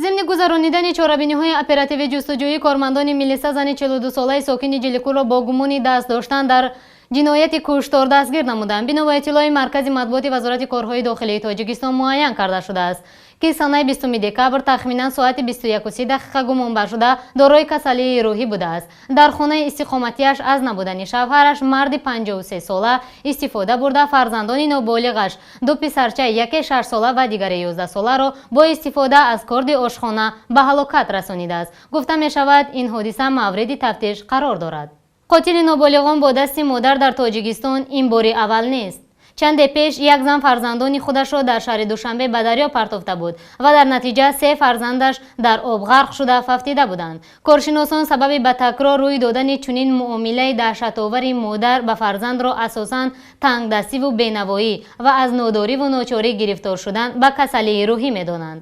Зимни гузаронидани чорабиниҳои оперативӣ ҷустуҷӯӣ, кормандони милиса зани 42-солаи сокини Ҷиликулро бо гумони даст доштан дар ҷинояти куштор дастгир намуданд. Бино ба иттилои Маркази матбуоти Вазорати корҳои дохилии Тоҷикистон, муайян карда шудааст, ки санаи 20 декабр тахминан соати 21:30 гумонбаршуда дорои касалии рӯҳӣ будааст. Дар хонаи истиқоматиаш аз набудани шавҳараш, марди 53-сола, истифода бурда, фарзандони ноболиғаш, ду писарча, яке 6-сола ва дигаре 11-соларо бо истифода аз корди ошхона ба ҳалокат расонидааст. Гуфта мешавад, ин ҳодиса мавриди тафтиш қарор дорад. Қотили ноболиғон бо дасти модар дар Тоҷикистон ин бори аввал нест. Чанде пеш як зан фарзандони худашро дар шаҳри Душанбе ба дарё партофта буд ва дар натиҷа се фарзандаш дар об ғарқ шуда фавтида буданд. Коршиносон сабаби ба такрор рӯй додани чунин муомилаи даҳшатовари модар ба фарзандро асосан тангдастиву бенавоӣ ва аз нодориву ночорӣ гирифтор шудан ба касалии рӯҳӣ медонанд.